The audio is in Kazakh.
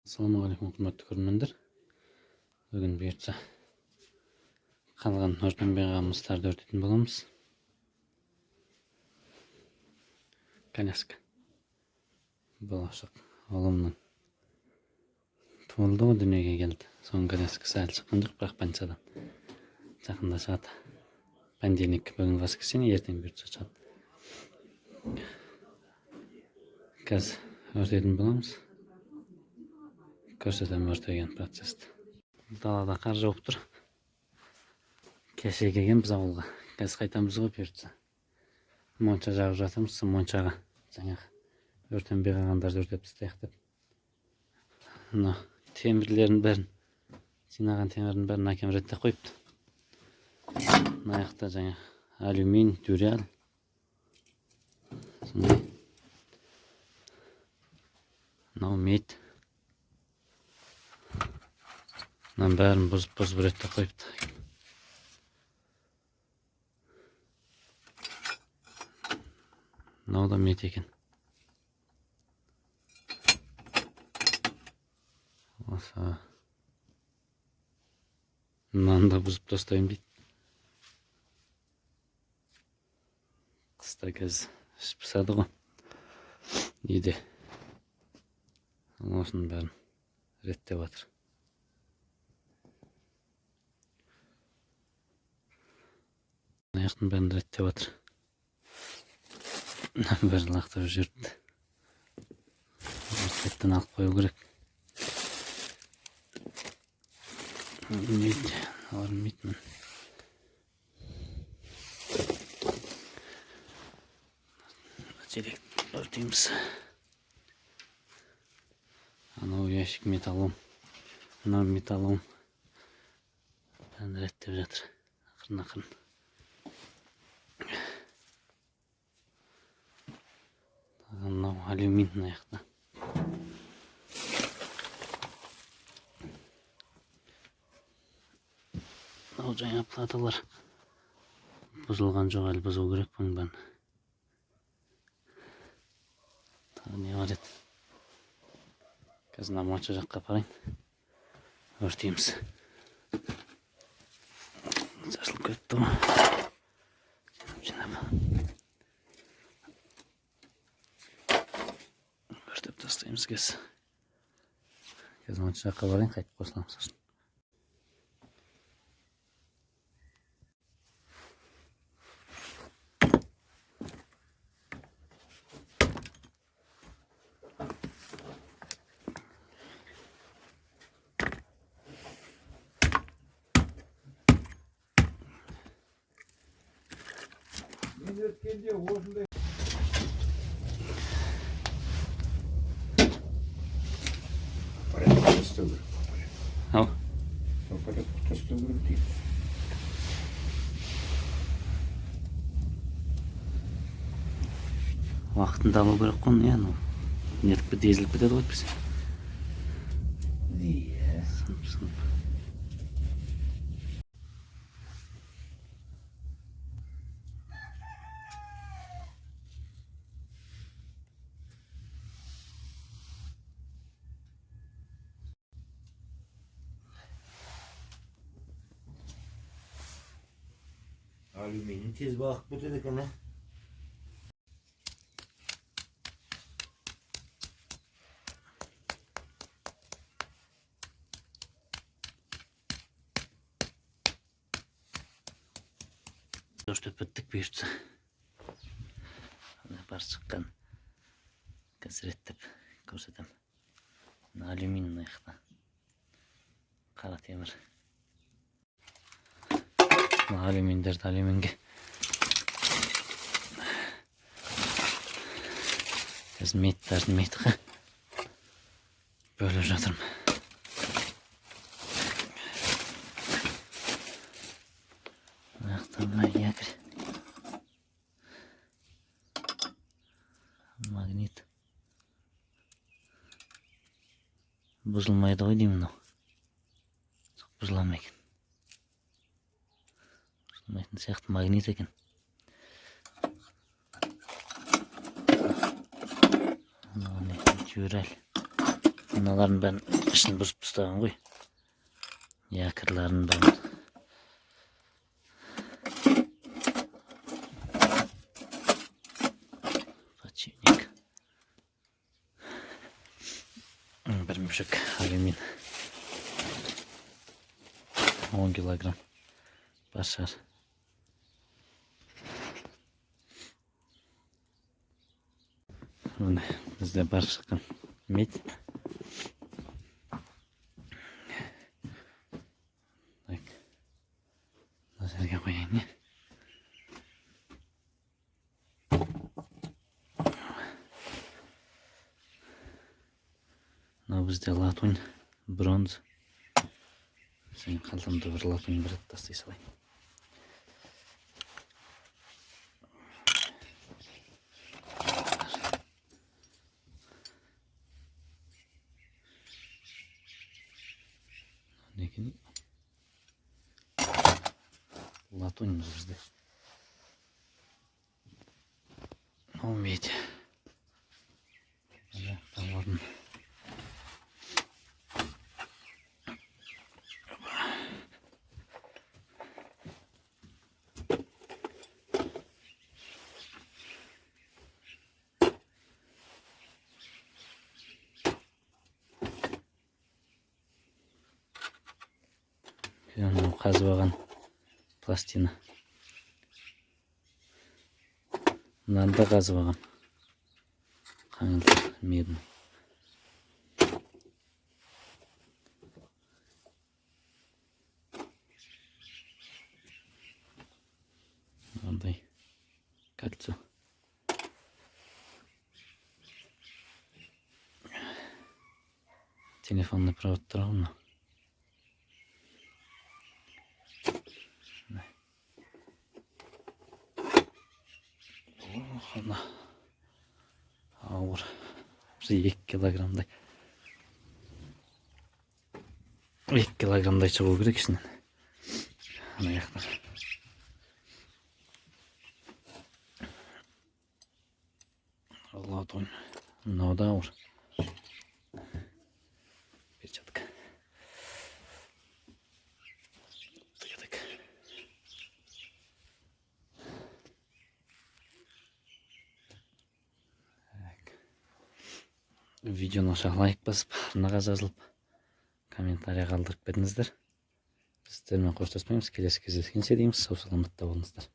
Ассалаумағалейкум, құрметті көрермендер. Бүгін бұйыртса қалған өртенбей қалған мыстарды өртейтін боламыз. Коляска. Болашақ ұлымның туылды ғой, дүниеге келді. Соның коляскасы әлі шыққан жоқ, бірақ больницадан. Жақында шығады. Понедельник, бүгін воскресенье, ертең бұйыртса шығады. Қазір өртейтін боламыз. Көрсетемін өртеген процесті. Далада қар жауып тұр. Кеше келгенбіз ауылға. Қазір қайтамыз ғой бұйыртса. Монша жағып жатырмыз, моншаға жаңағы өртенбей қалғандарды өртеп тастайық деп. Мына темірлердің бәрін, жинаған темірдің бәрін әкем реттеп қойыпты. Мына жақта жаңа алюмин, дюраль. Сондай. Мынау мет. Мынаның бәрін бұзып-бұзып реттеп қойыпты. Мынау да мет екен. Осы мынаны да бұзып тастаймын дейді. Қыста қазір іш пысады ғой үйде. Осының бәрін реттеп жатыр. Аяқтың бәрін реттеп жатыр. Мынаның бәрін лақтырып жіберіпті. Реттен алып қою керек. Мет, олар мет міне. Желек өртейміз. Анау ящик металлолом, мынау металлолом. Бәрін реттеп жатыр. Ақырын ақырын. Мынау алюмин мына жақта. Мынау жаңа платалар бұзылған жоқ, әлі бұзу керек бұның бәрін. Тағы не бар еді? Қазір мына монша жаққа апарайын. Өртейміз. Шашылып кетті ғой. Жинап, жинап. Өртеп тастаймыз қазір. Қазір монша жаққа барайын, қайтып қосыламыз сосын. Мен өткенде осындай Порядок істеу керек. Ау. Порядок істеу керек дейді. Уақытында алу керек қой, не анау. Нетіп кетеді, езіліп кетеді ғой әйтпесе. Иә. Сынып, сынып. Алюминий тез бағып кетеді екен, ә? Өртеп біттік бұйыртса. Мына бар шыққан. Қазір реттеп көрсетемін. Мына алюминий мына жақта. Қара темір. Мына алюминдерді алюминге. Қазір меттерді метқа бөліп жатырмын. Мына жақта мына якорь. Магнит. Бұзылмайды ғой деймін мынау. Жоқ, бұзыла ма екен? Бұзылмайтын сияқты, магнит екен. Мынау не? Дюраль. Мыналардың бәрін ішін бұзып тастаған ғой. Якорларын бәрін. Подшипник. Бір мешок алюмин. 10 килограмм бар шығар. Міне, бізде бар шыққан медь. Так. Мына жерге қояйын, иә. Мынау бізде латунь, бронза. Сен қалтамда бір латунь бар еді, тастай салайын. Не екен? Латунь бізде. Мынау медь. Мына жақта орын. Мынау қазып алған пластина. Мынаны да қазып алғам. Қаңылтыр медный. Мынандай кольцо. Телефонный провод тұр ғой мынау. Мына ауыр, бір 2 килограммдай, 2 килограммдай шығу керек ішінен. Ана жақтан латунь, мынау да ауыр. Перчатка. Так, так. Так. Видеоны лайк басып, арнаға жазылып, комментарий қалдырып кетіңіздер. Біз сіздермен қоштаспаймыз, келесі кездескенше дейміз. Сау саламатта болыңыздар.